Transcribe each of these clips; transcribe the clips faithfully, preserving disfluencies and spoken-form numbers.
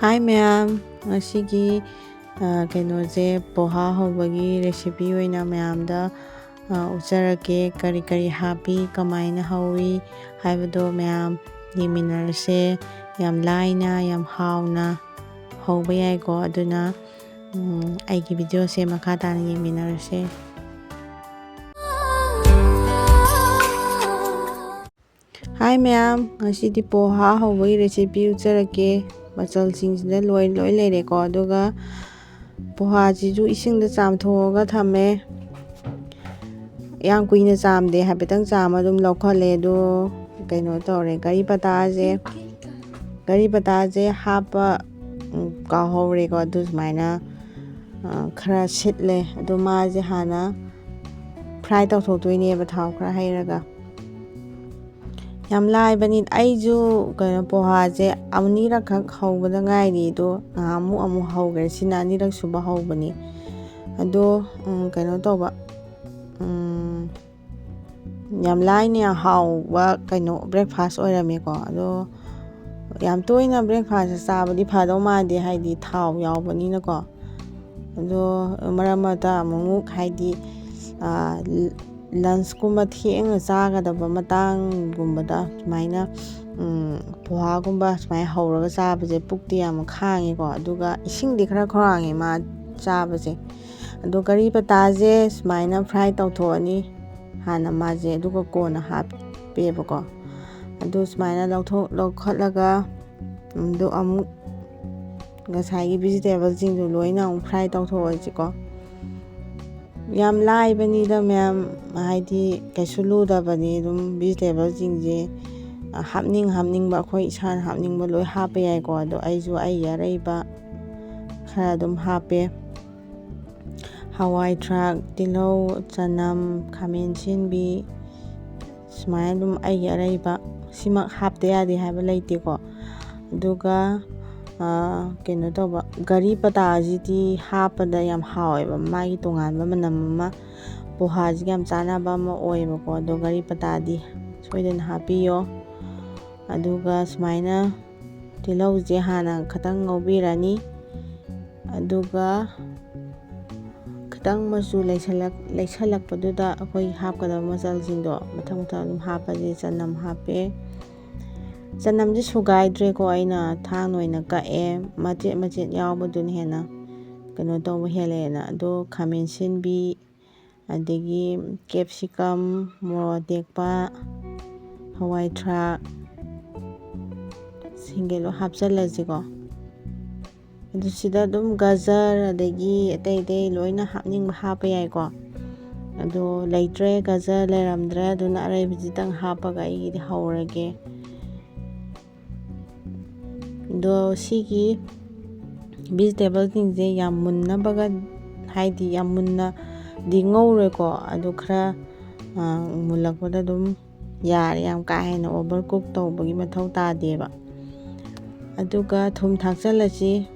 ꯍꯥꯏ ꯃꯌꯥꯝ, ꯉꯁꯤꯒꯤ ꯑ, ꯀꯩꯅꯣꯁꯦ, ꯄꯣꯍꯥ ꯍꯧꯕꯒꯤ recipe ꯑꯣꯏꯅ ꯃꯌꯥꯝꯗ ꯑ, ꯎꯠꯆꯔꯛꯀꯦ꯫ ꯀꯔꯤ ꯀꯔꯤ ꯍꯥꯞꯄꯤ, ꯀꯃꯥꯏꯅ ꯍꯧꯏ ꯍꯥꯏꯕꯗꯣ ꯃꯌꯥꯝ ꯌꯦꯡꯃꯤꯟꯅꯔꯁꯦ꯫ ꯌꯥꯝ ꯂꯥꯏꯅ, ꯌꯥꯝ ꯍꯥꯎꯅ ꯍꯧꯕ ꯌꯥꯏꯀꯣ꯫ ꯑꯗꯨꯅ ꯎꯝ, ꯑꯩꯒꯤ videoꯁꯦ ꯃꯈꯥ ꯇꯥꯅ ꯌꯦꯡꯃꯤꯟꯅꯔꯁꯦ꯫ ꯍꯥꯏ ꯃꯌꯥꯝ, ꯉꯁꯤꯗꯤ ꯄꯣꯍꯥ ꯍꯧꯕꯒꯤ recipe ꯎꯠꯆꯔꯛꯀꯦ꯫ ꯃꯆꯜꯁꯤꯡꯁꯤꯗ ꯂꯣꯏ ꯂꯣꯏ ꯂꯩꯔꯦꯀꯣ꯫ ꯑꯗꯨꯒ ꯄꯣꯍꯥꯁꯤꯁꯨ ꯏꯁꯤꯡꯗ ꯆꯥꯝꯊꯣꯛꯑꯒ ꯊꯝꯃꯦ꯫ ꯌꯥꯝ ꯀꯨꯏꯅ ꯆꯥꯝꯗꯦ, ꯍꯥꯏꯐꯦꯠꯇꯪ ꯆꯥꯝꯃ ꯑꯗꯨꯝ ꯂꯧꯈꯠꯂꯦ꯫ ꯑꯗꯣ ꯀꯩꯅꯣ ꯇꯧꯔꯦ, ꯀꯔꯤ ꯄꯇꯥꯁꯦ, ꯀꯔꯤ ꯄꯇꯥꯁꯦ ꯍꯥꯞꯄ ꯎꯝ, ꯀꯥꯎꯍꯧꯔꯦꯀꯣ꯫ ꯑꯗꯨ ꯁꯨꯃꯥꯏꯅ ꯑ, ꯈꯔ ꯁꯤꯠꯂꯦ꯫ ꯑꯗꯣ ꯃꯥꯁꯦ ꯍꯥꯟꯅ fry ꯇꯧꯊꯣꯛꯇꯣꯏꯅꯦꯕ, ꯊꯥꯎ ꯈꯔ ꯍꯩꯔꯒ꯫ ꯌꯥꯝ ꯂꯥꯏꯕꯅꯤ꯫ ꯑꯩꯁꯨ ꯀꯩꯅꯣ, ꯄꯣꯍꯥꯁꯦ ꯑꯅꯤꯔꯛꯈꯛ ꯍꯧꯕꯗ ꯉꯥꯏꯔꯤ꯫ ꯑꯗꯣ ꯉꯍꯥꯟꯃꯨꯛ ꯑꯃꯨꯛ ꯍꯧꯈ꯭ꯔꯦ꯫ ꯁꯤꯅ ꯑꯅꯤꯔꯛ ꯁꯨꯕ ꯍꯧꯕꯅꯤ꯫ ꯑꯗꯣ ꯎꯝ, ꯀꯩꯅꯣ ꯇꯧꯕ, ꯎꯝ, ꯌꯥꯝ ꯂꯥꯏꯅ ꯍꯥꯎꯕ ꯀꯩꯅꯣ, breakfast ꯑꯣꯏꯔꯝꯃꯦꯀꯣ꯫ ꯑꯗꯣ ꯌꯥꯝ ꯇꯣꯏꯅ breakfast ꯆꯥꯕꯗꯤ ꯐꯗꯧ ꯃꯥꯟꯗꯦ, ꯍꯥꯏꯗꯤ ꯊꯥꯎ ꯌꯥꯎꯕꯅꯤꯅꯀꯣ꯫ ꯑꯗꯣ ꯃꯔꯛ ꯃꯔꯛꯇ ꯑꯃꯨꯛꯃꯨꯛ, ꯍꯥꯏꯗꯤ ꯑ, lunchꯀꯨꯝꯕ ꯊꯦꯡꯅ ꯆꯥꯒꯗꯕ ꯃꯇꯥꯡꯒꯨꯝꯕꯗ ꯁꯨꯃꯥꯏꯅ ꯎꯝ, ꯄꯣꯍꯥꯒꯨꯝꯕ ꯁꯨꯃꯥꯏꯅ ꯍꯧꯔꯒ ꯆꯥꯕꯁꯦ ꯄꯨꯛꯇꯤ ꯌꯥꯝ ꯈꯥꯡꯉꯦꯀꯣ꯫ ꯑꯗꯨꯒ ꯏꯁꯤꯡꯗꯤ ꯈꯔ ꯈꯧꯔꯥꯡꯉꯦ ꯃꯥ ꯆꯥꯕꯁꯦ꯫ ꯑꯗꯣ ꯀꯔꯤ ꯄꯇꯥꯁꯦ ꯁꯨꯃꯥꯏꯅ fry ꯇꯧꯊꯣꯛꯑꯅꯤ ꯍꯥꯟꯅ ꯃꯥꯁꯦ, ꯑꯗꯨꯒ ꯀꯣꯟꯅ ꯍꯥꯞꯄꯦꯕꯀꯣ꯫ ꯑꯗꯨ ꯁꯨꯃꯥꯏꯅ ꯂꯧꯊꯣꯛ ꯂꯧꯈꯠꯂꯒ ꯑꯗꯨ ꯑꯃꯨꯛ ꯉꯁꯥꯏꯒꯤ vegetableꯁꯤꯡꯗꯨ ꯂꯣꯏꯅ ꯑꯃꯨꯛ fry ꯇꯧꯊꯣꯛꯑꯁꯤꯀꯣ꯫ ꯌꯥꯝ ꯂꯥꯏꯕꯅꯤꯗ ꯃꯌꯥꯝ, ꯍꯥꯏꯗꯤ ꯀꯩꯁꯨ ꯂꯨꯗꯕꯅꯤ꯫ ꯑꯗꯨꯝ vegetableꯁꯤꯡꯁꯦ ꯍꯥꯞꯅꯤꯡ ꯍꯥꯞꯅꯤꯡꯕ, ꯑꯩꯈꯣꯏ ꯏꯁꯥꯅ ꯍꯥꯞꯅꯤꯡꯕ ꯂꯣꯏ ꯍꯥꯞꯄ ꯌꯥꯏꯀꯣ꯫ ꯑꯗꯣ ꯑꯩꯁꯨ ꯑꯩꯒꯤ ꯑꯔꯩꯕ ꯈꯔ ꯑꯗꯨꯝ ꯍꯥꯞꯄꯦ꯫ ꯍꯋꯥꯏ ꯊ꯭ꯔꯥꯛ, ꯇꯤꯜꯍꯧ, ꯆꯅꯝ, ꯈꯥꯃꯦꯟ ꯑꯁꯤꯟꯕꯤ, ꯁꯨꯃꯥꯏꯅ ꯑꯗꯨꯝ ꯑꯩꯒꯤ ꯑꯔꯩꯕ, ꯁꯤꯃꯛ ꯍꯥꯞꯇ ꯌꯥꯗꯦ ꯍꯥꯏꯕ ꯂꯩꯇꯦꯀꯣ꯫ ꯑꯗꯨꯒ ꯑ, ꯀꯩꯅꯣ ꯇꯧꯕ, ꯀꯔꯤ ꯄꯇꯥꯁꯤꯗꯤ ꯍꯥꯞꯄꯗ ꯌꯥꯝ ꯍꯥꯎꯋꯦꯕ, ꯃꯥꯒꯤ ꯇꯣꯉꯥꯟꯕ ꯃꯅꯝ ꯑꯃ, ꯄꯣꯍꯥꯁꯤꯒ ꯌꯥꯝ ꯆꯥꯟꯅꯕ ꯑꯃ ꯑꯣꯏꯌꯦꯕꯀꯣ꯫ ꯑꯗꯣ ꯀꯔꯤ ꯄꯇꯥꯗꯤ ꯁꯣꯏꯗꯅ ꯍꯥꯞꯄꯤꯌꯣ꯫ ꯑꯗꯨꯒ ꯁꯨꯃꯥꯏꯅ ꯇꯤꯜꯍꯧꯁꯦ ꯍꯥꯟꯅ ꯈꯤꯇꯪ ꯉꯧꯕꯤꯔꯅꯤ꯫ ꯑꯗꯨꯒ ꯈꯤꯇꯪ ꯃꯆꯨ ꯂꯩꯁꯜꯂꯛ-, ꯂꯩꯁꯜꯂꯛꯄꯗꯨꯗ ꯑꯩꯈꯣꯏ ꯍꯥꯞꯀꯗꯕ ꯃꯆꯜꯁꯤꯡꯗꯣ ꯃꯊꯪ ꯃꯊꯪ ꯑꯗꯨꯝ ꯍꯥꯞꯄꯁꯦ꯫ ꯆꯅꯝ ꯍꯥꯞꯄꯦ꯫ ꯆꯅꯝꯁꯦ ꯁꯨꯒꯥꯏꯗ꯭ꯔꯦꯀꯣ, ꯑꯩꯅ ꯊꯥꯡꯅ ꯑꯣꯏꯅ ꯀꯛꯑꯦ꯫ ꯃꯆꯦꯠ ꯃꯆꯦꯠ ꯌꯥꯎꯕꯗꯨꯅ ꯍꯦꯟꯅ ꯀꯩꯅꯣ ꯇꯧꯕ ꯍꯦꯜꯂꯦꯅ꯫ ꯑꯗꯣ ꯈꯥꯃꯦꯟ ꯑꯁꯤꯟꯕꯤ, ꯑꯗꯒꯤ ꯀꯦꯞꯁꯤꯀꯝ, ꯃꯣꯔꯣꯛ ꯑꯇꯦꯛꯄ, ꯍꯋꯥꯏ ꯊ꯭ꯔꯥꯛ, ꯁꯤꯡꯒꯩ ꯂꯣꯏ ꯍꯥꯞꯆꯜꯂꯁꯤꯀꯣ꯫ ꯑꯗꯨ ꯁꯤꯗ ꯑꯗꯨꯝ ꯒꯖꯔ, ꯑꯗꯒꯤ ꯑꯇꯩ ꯑꯇꯩ ꯂꯣꯏꯅ ꯍꯥꯞꯅꯤꯡꯕ ꯍꯥꯞꯄ ꯌꯥꯏꯀꯣ꯫ ꯑꯗꯣ ꯂꯩꯇ꯭ꯔꯦ, ꯒꯖꯔ ꯂꯩꯔꯝꯗ꯭ꯔꯦ, ꯑꯗꯨꯅ ꯑꯔꯩꯕꯁꯤꯗꯪ ꯍꯥꯞꯄꯒ ꯑꯩꯒꯤꯗꯤ ꯍꯧꯔꯒꯦ꯫ ꯑꯗꯣ ꯁꯤꯒꯤ ꯚꯤꯖꯤꯇꯦꯕꯜꯁꯤꯡꯁꯦ ꯌꯥꯝ ꯃꯨꯟꯅꯕꯒ, ꯍꯥꯏꯗꯤ ꯌꯥꯝ ꯃꯨꯟꯅꯗꯤ ꯉꯧꯔꯣꯏꯀꯣ, ꯑꯗꯨ ꯈꯔ, ꯑ, ꯃꯨꯜꯂꯛꯄꯗ ꯑꯗꯨꯝ ꯌꯥꯔꯦ꯫ ꯌꯥꯝ ꯀꯥ ꯍꯦꯟꯅ ꯑꯣꯚꯔ ꯀꯨꯛ ꯇꯧꯕꯒꯤ ꯃꯊꯧ ꯇꯥꯗꯦꯕ꯫ ꯑꯗꯨꯒ ꯊꯨꯝ ꯊꯥꯛꯆꯜꯂꯁꯤ꯫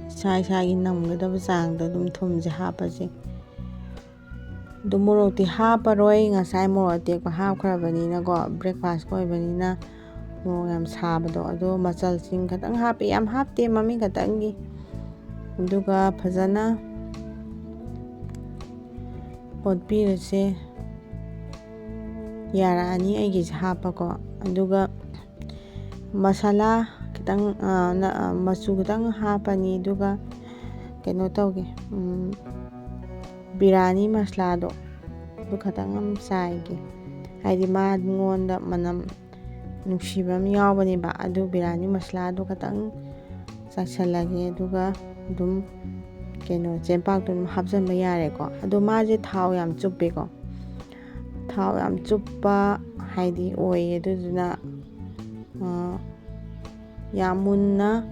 ꯏꯁꯥ ꯏꯁꯥꯒꯤ ꯅꯝꯒꯗꯕ ꯆꯥꯡꯗ ꯑꯗꯨꯝ ꯊꯨꯝꯁꯦ ꯍꯥꯞꯄꯁꯦ꯫ ꯑꯗꯨ ꯃꯣꯔꯣꯛꯇꯤ ꯍꯥꯞꯄꯔꯣꯏ, ꯉꯁꯥꯏ ꯃꯣꯔꯣꯛ ꯑꯇꯦꯛꯄ ꯍꯥꯞꯈ꯭ꯔꯕꯅꯤꯅꯀꯣ, ꯕ꯭ꯔꯦꯛꯐꯥꯁ ꯑꯣꯏꯕꯅꯤꯅ ꯃꯣꯔꯣꯛ ꯌꯥꯝ ꯁꯥꯕꯗꯣ꯫ ꯑꯗꯣ ꯃꯆꯜꯁꯤꯡ ꯈꯇꯪ ꯍꯥꯞꯄꯦ, ꯌꯥꯝ ꯍꯥꯞꯇꯦ, ꯃꯃꯤꯡ ꯈꯇꯪꯒꯤ꯫ ꯑꯗꯨꯒ ꯐꯖꯅ ꯑꯣꯠꯄꯤꯔꯁꯦ꯫ ꯌꯥꯔꯛꯑꯅꯤ ꯑꯩꯒꯤꯁꯦ ꯍꯥꯞꯄꯀꯣ꯫ ꯑꯗꯨꯒ ꯃꯁꯥꯂꯥ ꯈꯤꯇꯪ, ꯑ, ꯅ-, ꯑ, ꯃꯆꯨ ꯈꯤꯇꯪ ꯍꯥꯞꯄꯅꯤ꯫ ꯑꯗꯨꯒ ꯀꯩꯅꯣ ꯇꯧꯒꯦ, ꯎꯝ, ꯕꯤꯔꯌꯥꯅꯤ ꯃꯁꯂꯥꯗꯣ ꯑꯗꯨ ꯈꯤꯇꯪ ꯑꯃ ꯆꯥꯏꯒꯦ, ꯍꯥꯏꯗꯤ ꯃꯉꯣꯟꯗ ꯃꯅꯝ ꯅꯨꯡꯁꯤꯕ ꯑꯃ ꯌꯥꯎꯕꯅꯦꯕ꯫ ꯑꯗꯨ ꯕꯤꯔꯌꯥꯅꯤ ꯃꯁꯂꯥꯗꯣ ꯈꯤꯇꯪ ꯆꯥꯏꯁꯜꯂꯒꯦ꯫ ꯑꯗꯨꯒ ꯑꯗꯨꯝ ꯀꯩꯅꯣ, ꯆꯦꯡꯄꯥꯛꯇꯣ ꯑꯗꯨꯝ ꯍꯥꯞꯆꯤꯟꯕ ꯌꯥꯔꯦꯀꯣ꯫ ꯑꯗꯣ ꯃꯥꯁꯦ ꯊꯥꯎ ꯌꯥꯝ ꯆꯨꯞꯄꯦꯀꯣ, ꯊꯥꯎ ꯌꯥꯝ ꯆꯨꯞꯄ ꯍꯥꯏꯗꯤ ꯑꯣꯏꯌꯦ꯫ ꯑꯗꯨꯗꯨꯅ, ꯑ, ꯌꯥꯝ ꯃꯨꯟꯅ,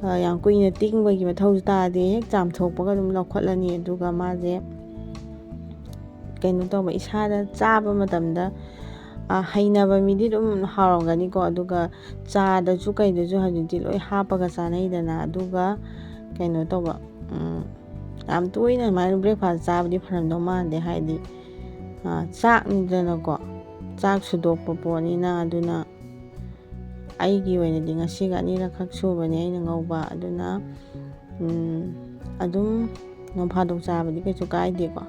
ꯑ, ꯌꯥꯝ ꯀꯨꯏꯅ ꯇꯤꯡꯕꯒꯤ ꯃꯊꯧꯁꯨ ꯇꯥꯗꯦ꯫ ꯍꯦꯛ ꯆꯥꯝꯊꯣꯛꯄꯒ ꯑꯗꯨꯝ ꯂꯧꯈꯠꯂꯅꯤ꯫ ꯑꯗꯨꯒ ꯃꯥꯁꯦ ꯀꯩꯅꯣ ꯇꯧꯕ, ꯏꯁꯥꯗ ꯆꯥꯕ ꯃꯇꯝꯗ, ꯑ, ꯍꯩꯅꯕ ꯃꯤꯗꯤ ꯑꯗꯨꯝ ꯍꯥꯎꯔꯝꯒꯅꯤꯀꯣ꯫ ꯑꯗꯨꯒ ꯆꯥꯗꯁꯨ ꯀꯩꯗꯁꯨ ꯍꯧꯖꯤꯛꯇꯤ ꯂꯣꯏ ꯍꯥꯞꯄꯒ ꯆꯥꯅꯩꯗꯅ꯫ ꯑꯗꯨꯒ ꯀꯩꯅꯣ ꯇꯧꯕ, ꯎꯝ, ꯌꯥꯝ ꯇꯣꯏꯅ ꯑꯗꯨꯃꯥꯏꯅ ꯕ꯭ꯔꯦꯛꯐꯥꯁ ꯆꯥꯕꯗꯤ ꯐꯔꯝꯗꯧ ꯃꯥꯟꯗꯦ꯫ ꯍꯥꯏꯗꯤ, ꯑ, ꯆꯥꯛꯅꯤꯗꯅꯀꯣ, ꯆꯥꯛ ꯁꯨꯗꯣꯛꯄ ꯄꯣꯠꯅꯤꯅ꯫ ꯑꯗꯨꯅ ꯑꯩꯒꯤ ꯑꯣꯏꯅꯗꯤ ꯉꯁꯤꯒ ꯑꯅꯤꯔꯛꯈꯛ ꯁꯨꯕꯅꯦ ꯑꯩꯅ ꯉꯧꯕ, ꯑꯗꯨꯅ ꯎꯝ, ꯑꯗꯨꯝ ꯅꯣꯡ ꯐꯥꯗꯣꯛ ꯆꯥꯕꯗꯤ ꯀꯩꯁꯨ ꯀꯥꯏꯗꯦꯀꯣ꯫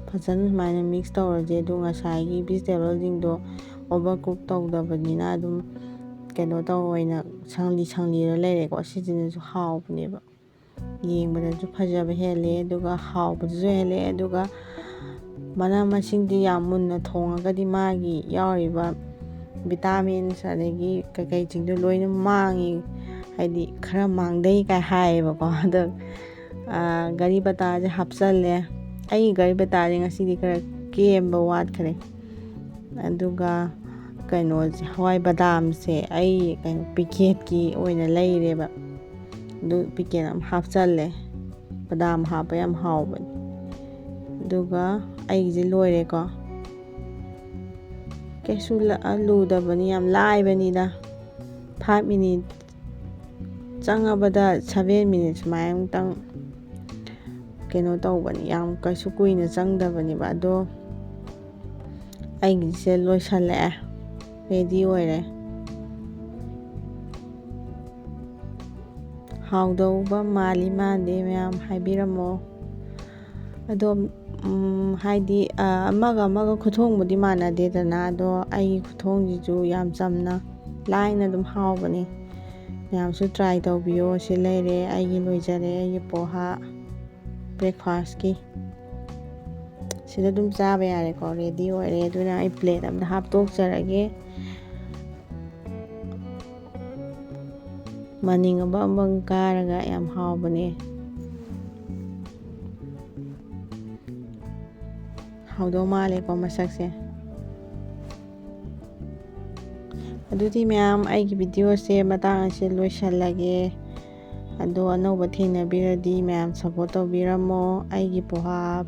ꯐꯖꯅ ꯁꯨꯃꯥꯏꯅ ꯃꯤꯛꯁ ꯇꯧꯔꯁꯦ꯫ ꯑꯗꯨ ꯉꯁꯥꯏꯒꯤ ꯚꯤꯖꯤꯇꯦꯕꯜꯁꯤꯡꯗꯣ ꯑꯣꯚꯔ ꯀꯨꯛ ꯇꯧꯗꯕꯅꯤꯅ ꯑꯗꯨꯝ ꯀꯩꯅꯣ ꯇꯧ ꯑꯣꯏꯅ ꯁꯪꯂꯤ ꯁꯪꯂꯤꯔ ꯂꯩꯔꯦꯀꯣ꯫ ꯁꯤꯁꯤꯅꯁꯨ ꯍꯥꯎꯕꯅꯦꯕ, ꯌꯦꯡꯕꯗꯁꯨ ꯐꯖꯕ ꯍꯦꯜꯂꯦ, ꯑꯗꯨꯒ ꯍꯥꯎꯕꯗꯨꯁꯨ ꯍꯦꯜꯂꯦ꯫ ꯑꯗꯨꯒ ꯃꯅꯥ ꯃꯁꯤꯡꯗꯤ ꯌꯥꯝ ꯃꯨꯟꯅ ꯊꯣꯡꯉꯒꯗꯤ ꯃꯥꯒꯤ ꯌꯥꯎꯔꯤꯕ ꯚꯤꯇꯥꯃꯤꯟꯁ ꯑꯗꯒꯤ ꯀꯩꯀꯩꯁꯤꯡꯗꯣ ꯂꯣꯏꯅ ꯃꯥꯡꯉꯤ, ꯍꯥꯏꯗꯤ ꯈꯔ ꯃꯥꯡꯗꯩ ꯀꯥꯏ ꯍꯥꯏꯌꯦꯕꯀꯣ꯫ ꯑꯗꯣ ꯀꯔꯤ ꯄꯇꯥꯁꯦ ꯍꯥꯞꯆꯜꯂꯦ꯫ ꯑꯩꯒꯤ ꯀꯔꯤ ꯄꯇꯥꯁꯦ ꯉꯁꯤꯗꯤ ꯈꯔ ꯀꯦꯝꯕ ꯋꯥꯠꯈ꯭ꯔꯦ꯫ ꯑꯗꯨꯒ ꯀꯩꯅꯣꯁꯦ, ꯍꯋꯥꯏ ꯕꯗꯥꯝꯁꯦ ꯑꯩ ꯀꯩꯅꯣ ꯄꯤꯀꯦꯠꯀꯤ ꯑꯣꯏꯅ ꯂꯩꯔꯦꯕ꯫ ꯑꯗꯨ ꯄꯤꯀꯦꯠ ꯑꯃ ꯍꯥꯞꯆꯜꯂꯦ꯫ ꯕꯗꯥꯝ ꯍꯥꯞꯄ ꯌꯥꯝ ꯍꯥꯎꯕꯅꯤ꯫ ꯑꯗꯨꯒ ꯑꯩꯒꯤꯁꯦ ꯂꯣꯏꯔꯦꯀꯣ꯫ ꯀꯩꯁꯨ ꯂ-, ꯂꯨꯗꯕꯅꯤ, ꯌꯥꯝ ꯂꯥꯏꯕꯅꯤꯗ꯫ ꯐꯥꯏꯚ ꯃꯤꯅꯤꯠ, ꯆꯪꯉꯕꯗ ꯁꯚꯦꯟ ꯃꯤꯅꯤꯠ ꯁꯨꯃꯥꯏꯅ ꯑꯃꯨꯛꯇꯪ ꯀꯩꯅꯣ ꯇꯧꯕꯅꯤ, ꯌꯥꯝ ꯀꯩꯁꯨ ꯀꯨꯏꯅ ꯆꯪꯗꯕꯅꯦꯕ꯫ ꯑꯗꯣ ꯑꯩꯒꯤꯁꯦ ꯂꯣꯏꯁꯜꯂꯛꯑꯦ, ꯔꯦꯗꯤ ꯑꯣꯏꯔꯦ꯫ ꯍꯥꯎꯗꯧꯕ ꯃꯥꯜꯂꯤ ꯃꯥꯟꯗꯦ ꯃꯌꯥꯝ ꯍꯥꯏꯕꯤꯔꯝꯃꯣ꯫ ꯑꯗꯣ ꯎꯝ, ꯍꯥꯏꯗꯤ ꯑ, ꯑꯃꯒ ꯑꯃꯒ ꯈꯨꯊꯣꯡꯕꯨꯗꯤ ꯃꯥꯟꯅꯗꯦꯗꯅ, ꯑꯗꯣ ꯑꯩꯒꯤ ꯈꯨꯊꯣꯡꯁꯤꯁꯨ ꯌꯥꯝ ꯆꯝꯅ ꯂꯥꯏꯅ ꯑꯗꯨꯝ ꯍꯥꯎꯕꯅꯤ꯫ ꯃꯌꯥꯝꯁꯨ ꯇ꯭ꯔꯥꯏ ꯇꯧꯕꯤꯌꯣ꯫ ꯁꯤ ꯂꯩꯔꯦ, ꯑꯩꯒꯤ ꯂꯣꯏꯖꯔꯦ, ꯑꯩꯒꯤ ꯄꯣꯍꯥ ꯕ꯭ꯔꯦꯛꯐꯥꯁꯀꯤ꯫ ꯁꯤꯗ ꯑꯗꯨꯝ ꯆꯥꯕ ꯌꯥꯔꯦꯀꯣ, ꯔꯦꯗꯤ ꯑꯣꯏꯔꯦ꯫ ꯑꯗꯨꯅ ꯑꯩ ꯄ꯭ꯂꯦꯠ ꯑꯝꯗ ꯍꯥꯞꯇꯣꯛꯆꯔꯒꯦ꯫ ꯃꯅꯤꯡ ꯑꯕꯪ ꯑꯕꯪ ꯀꯥꯔꯒ ꯌꯥꯝ ꯍꯥꯎꯕꯅꯦ꯫ ꯍꯥꯎꯗꯧ ꯃꯥꯜꯂꯦꯀꯣ ꯃꯁꯛꯁꯦ꯫ ꯑꯗꯨꯗꯤ ꯃꯌꯥꯝ, ꯑꯩꯒꯤ ꯚꯤꯗꯤꯑꯣꯁꯦ ꯃꯇꯥꯡ ꯑꯁꯤ ꯂꯣꯏꯁꯜꯂꯒꯦ꯫ ꯑꯗꯣ ꯑꯅꯧꯕ ꯊꯦꯡꯅꯕꯤꯔꯗꯤ ꯃꯌꯥꯝ ꯁꯞꯄꯣꯔꯠ ꯇꯧꯕꯤꯔꯝꯃꯣ꯫ ꯑꯩꯒꯤ ꯄꯣꯍꯥ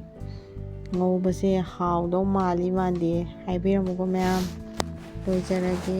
ꯉꯧꯕꯁꯦ ꯍꯥꯎꯗꯧ ꯃꯥꯜꯂꯤ ꯃꯥꯟꯗꯦ ꯍꯥꯏꯕꯤꯔꯝꯃꯨꯀꯣ ꯃꯌꯥꯝ꯫ ꯂꯣꯏꯖꯔꯒꯦ꯫